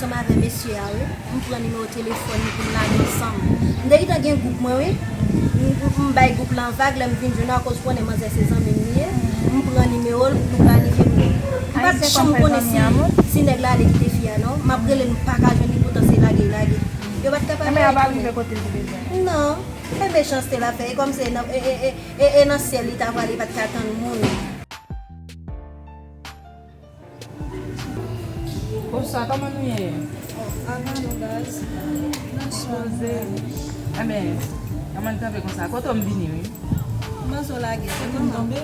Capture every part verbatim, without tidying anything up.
Ansanm avè mesye a, wi. M pran nimewo telefòn li pou n lage ansanm. M te gentan gen gwoup mwen, wi. M, m, m bay gwoup lan vag, lè m vin jwenn akoz konnen manzè se zanmi m li ye. M pran nimewo l, nou planifye pou nou. M pa t janm konnen si, si nèg la ale kite fi a, non. M ap rele l, m pa ka jwenn li, poutan se lage l lage. Yo pa t ka pale avèk mwen. Non. E mechansite l ap fè, e kòmsi e nan, e, e, e, e, e nan syèl li ta prale, li pa t ka tann moun. Bonswa, kòman nou ye? Ava nou baz. Poze. Enben, kòman n kanpe konsa? Kote w m vini, wi. Manzè w lage, se kòman?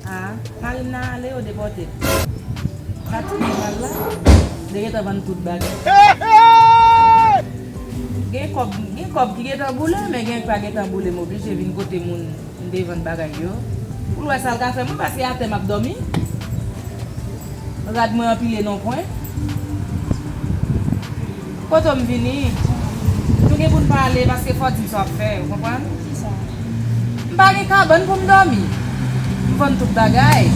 Ah, mari m nan ale, yo depòte l. Sa ti nèg la la, li gentan vann tout bagay. Gen kòb, gen kòb ki gentan boule, men gen pa gentan boule, m oblije vin kote moun. M te vann bagay yo. Pou l wè sa l ka fè mwen, paske atè m ap dòmi. Rad mwen anpile nan yon kwen. Kote w m vini? Nou gen pou n pale, paske fò w di m sa w ap fè, ou konprann? M pa gen kabann pou m dòmi. M vann tout bagay. M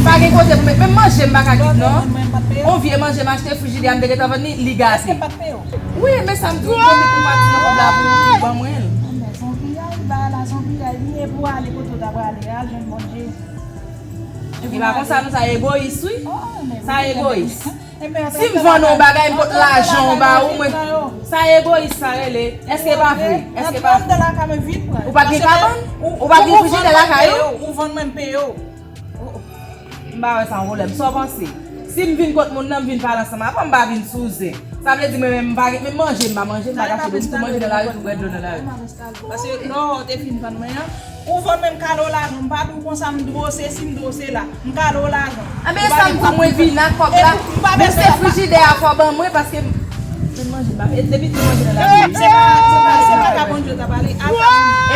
pa gen kote pou m met, menm manje m pa ka kit non. Yon vye manje m achte, frijidè a m te gentan vann li, li gate. Wi, men sa m di w, m konnen pou m pati nan kòb la pou, pou ban mwen l. Anmè, zonbi a, li ba la zonbi a, li ye pou ale kote w ta prale, al jwenn Bondye. E pa konsa non, sa egoyis, wi. Sa egoyis. Si m vann yon bagay, m pot lajan w ba ou, mwen. Sa egoyis, sa rele. Èske pa vre? Èske pa vre? Ou pa t gen kabann? Ou pa t gen frijidè lakay ou? Ou vann mwen, m peye w. M pa wè sa yon pwoblèm. Sa w panse? Si m vin kot moun nan, m vin pale ansanm avè w, m pa vin sou zen. Sa vle di mwen menm m pa gen menm manje, m pa manje, m pa ka fè bezwen pou manje nan lari, pou bwè dlo nan lari. Paske lò w te fin vann mwen an, ou vann mwen m kale w lajan, m pa di w konsa m dwe w sesi, m dwe w sela. M kale w lajan. Anben e sa m di w, mwen vin ak kòb la. Menm se frijidè a fò w ban mwen paske m vin manje, m pa, e depi m vin manje nan lari. Se pa, se pa, se pa ka Bondye w ta prale. E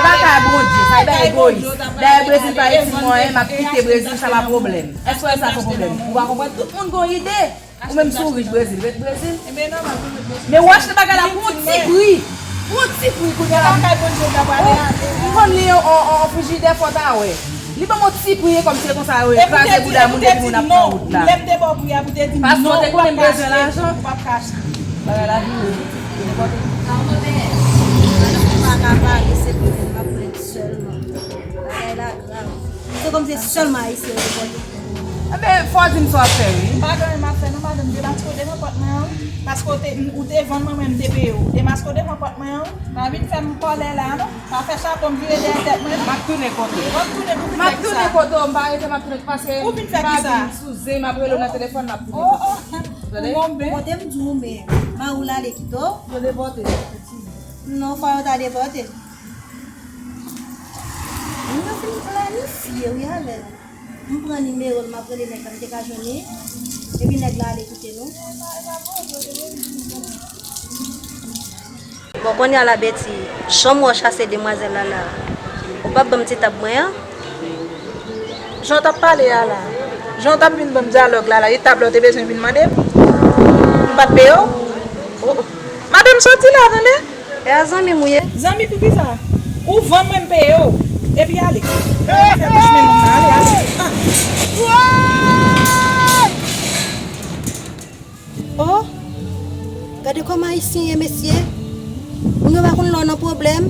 pa ka Bondye, sa e bay egoyis. Dayè Brezil pa itil mwen, m ap kite Brezil, sa pa pwoblèm. Èske w wè sa se pwoblèm? Ou pa konprann? Tout moun gon ide. Ou menm si w rich Brezil, ret Brezil. Men w achte bagay la pou yon ti pri. Pou yon ti pri kounye a. Ou vann li yon, yon, yon frijidè fò ta wè. Li ban m yon ti pri e kòmsi se konsa yo kraze bouda moun epi moun ap pran wout la. Paske w te konnen m bezwen lajan. Bagay la vire. Madanm pa ka pale, se pou mwen m ap plede sèlman. Bagay la grav. Se kòmsi se sèlman ayisyen yo depòte. Enben, fò w di m sa w ap fè, wi. M pa gen anyen m ap fè non, madanm, demaske w devan pòt mwen an, wi. Paske w te, ou te vann mwen, mwen m te peye w. Demaske w devan pòt mwen an, wi. Pa vin fè m kòlè la, non. Pa fè chapo m vire dèyè tèt mwen, non. M ap tounen kote w. W ap tounen pou vin fè kisa? M ap tounen kote w, m pa rete, m ap tounen paske m pa vin sou zen, m ap rele w nan telefòn, m ap tounen kote w. Tande? Kote m di w, men, mari w la ale kite w? Yo depòte l. Non, fò yo ta depòte l. Moun yo fin planifye wi avè l. M pran nimewo l, m ap rele nèg la, m te ka jwenn li. Epi nèg la ale kite nou. Bon, kounye a la Beti, jan m wè w chase demwazèl la la, ou p ap ban m ti tab mwen an? Jan w t ap pale a la, jan w t ap vin ban m dyalòg la la, e tab la w te bezwen vin mande m? M pa t peye w? Oh, oh. Madanm soti la, tande! E a zanmi m ou ye? Zanmi poukisa? Ou vann mwen m peye w. Epi ale. Fè bouch men moun nan, ale, ale. Ah. Oh, gade kòman ayisyen ye, mesye. Moun yo pa konn lè w nan pwoblèm.